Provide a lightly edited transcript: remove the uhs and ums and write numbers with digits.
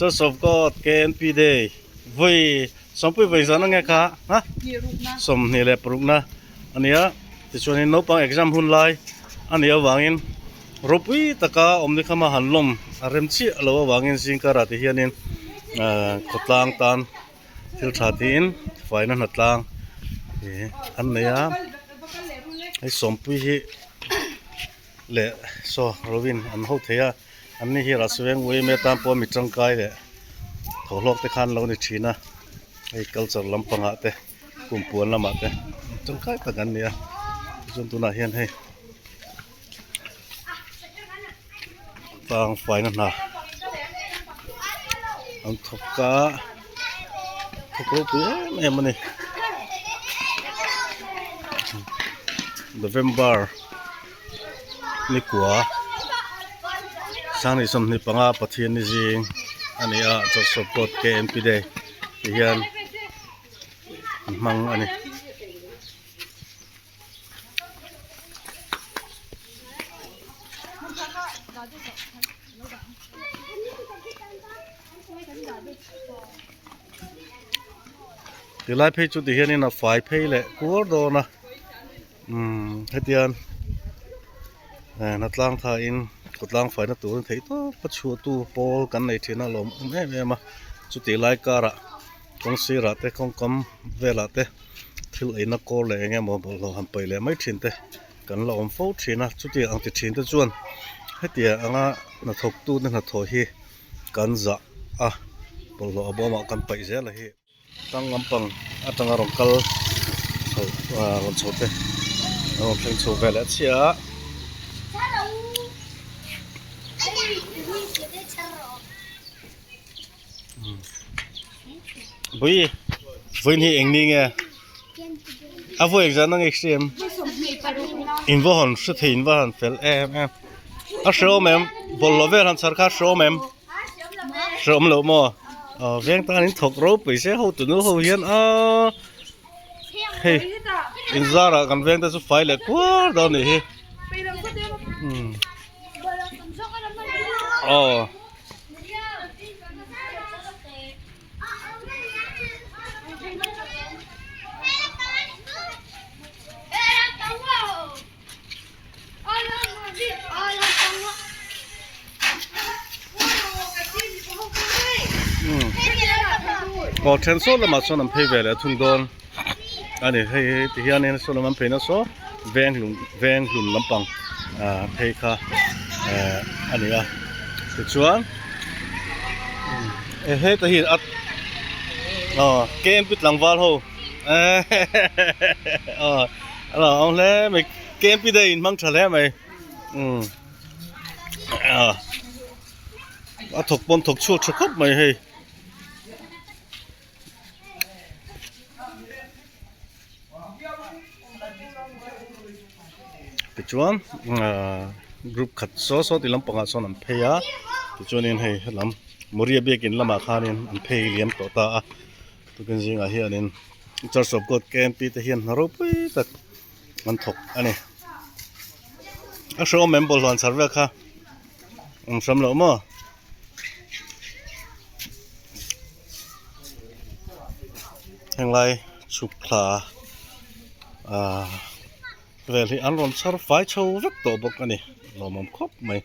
Church of God KNP Day vawi sawmpui vawi zan ange kha ha 26na a nia tichuanin naupang exam hun lai a nih avangin ropui taka awmni khama han lawm a rem chiah lo avangin zingkarah ti hianin ahh khawtlang tan thil tha tiin faina hnatlang ih an nei a hei sawmpui hi leh saw rovin an ho thei a an ni hi rah ui emaw tan pawh mi tangkai leh thawhlawk te khan lo ni thin a hei culture lampangah te kumpuan lamah te tangkai tak an ni a tichuan tunah hian hei tlang faina hna an thawk a thawk ropui em em a ni November nikua sanghnih 25 Pathian ni zing a ni a church of God K_M_P day ti hian an hmang a ni. Tilai phei chu ti hianin a fai phei leh kuar dawn a umm hetiang eh hnatlang thain khawtlang faina turin theih tawp a chhuah tu pawl kan nei thin a lawm awm em em a chutih lai karah kawng sirah te kawngkam velah te. Thil eina kawl leh eng emaw bawlhhlawh han paih leh mai thin te kan la awm fo thin a chutiang ang ti thin te chuan hetiang anga hnathawk tu te hnathawh hi kan zah a bawlhhlawh a bawmah kan paih zel a hi tang lampang atanga rawn kal chho ah rawn chho te an rawn thleng chho vel leh chiah a. Bui vawiin hi eng ni nge a vawi engzah na nge hriam in va hawn hre thei in va han fel em em a hreawm em bawlhhlawh vel han chhar kha a hreawm em hreawm loh maw aw veng tan in thawk ropui se ho tunu ho hian aaa hei in zarah kan veng te chu fai leh kuar dawn anih hi umm aw. Aw then saw lamah sawn an phei ve leh thung dawn a ni hei hi ti hianin saw lam an phei na saw veng hlun veng hlun lampang ah phei kha eh a ni a tichuan eh heta hi a aw KMP tlangval ho aw a lo awm hle mai KMP day in hmang tha hle mai umm a thawk pawn thawk chhuak tha khawp mai hei. Tichuan ahh group khat saw saw ti lampangah sawn an phei a tichuanin hei helam Moria biakin lamah khanin an phei liam tawh ta a tukin zingah hianin Church of God KMP te hian hna ropui tak an thawk a ni a hreawm em bawlhhlawh an chhar vel kha awm hram loh maw. Henglai chhuk thla ah vel hi an rawn chhar fai chho vek tawh bawk a ni lawmawm khawp mai.